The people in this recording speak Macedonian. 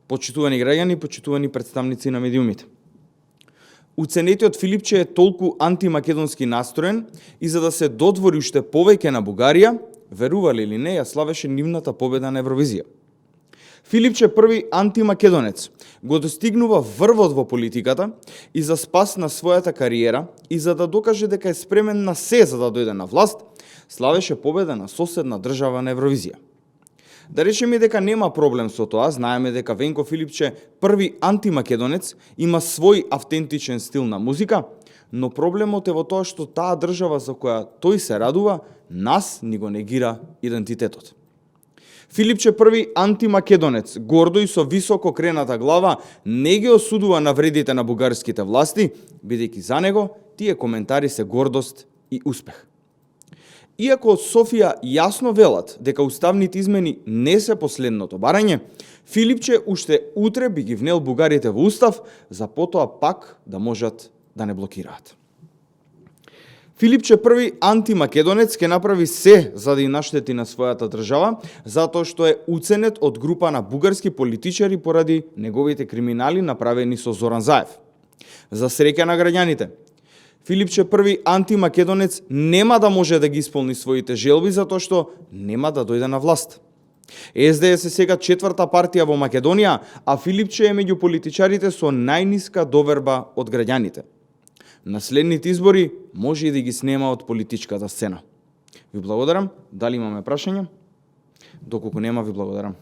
Почитувани граѓани, почитувани представници на медиумите. Уценетиот Филипче е толку антимакедонски настроен и за да се додвори уште повеќе на Бугарија, верували или не, ја славеше нивната победа на Евровизија. Филипче први антимакедонец го достигнува врвот во политиката и за спас на својата кариера и за да докаже дека е спремен на се за да дојде на власт, славеше победа на соседна држава на Евровизија. Да речеме дека нема проблем со тоа, знаеме дека Венко Филипче, први антимакедонец, има свој автентичен стил на музика, но проблемот е во тоа што таа држава за која тој се радува, нас ни го негира идентитетот. Филипче први антимакедонец, гордо и со високо крената глава, не ги осудува навредите на бугарските власти, бидејќи за него тие коментари се гордост и успех. Иако од Софија јасно велат дека уставните измени не се последното барање, Филипче уште утре би ги внел бугарите во устав, за потоа пак да можат да не блокираат. Филипче први антимакедонец ќе направи се за да и наштети на својата држава, затоа што е уценет од група на бугарски политичари поради неговите криминали направени со Зоран Заев. За среќа на граѓаните, Филипче први антимакедонец нема да може да ги исполни своите желби затоа што нема да дојде на власт. СДС е сега четврта партија во Македонија, а Филипче е меѓу политичарите со најниска доверба од граѓаните. На следните избори може и да ги снема од политичката сцена. Ви благодарам. Дали имаме прашања? Доколку нема, ви благодарам.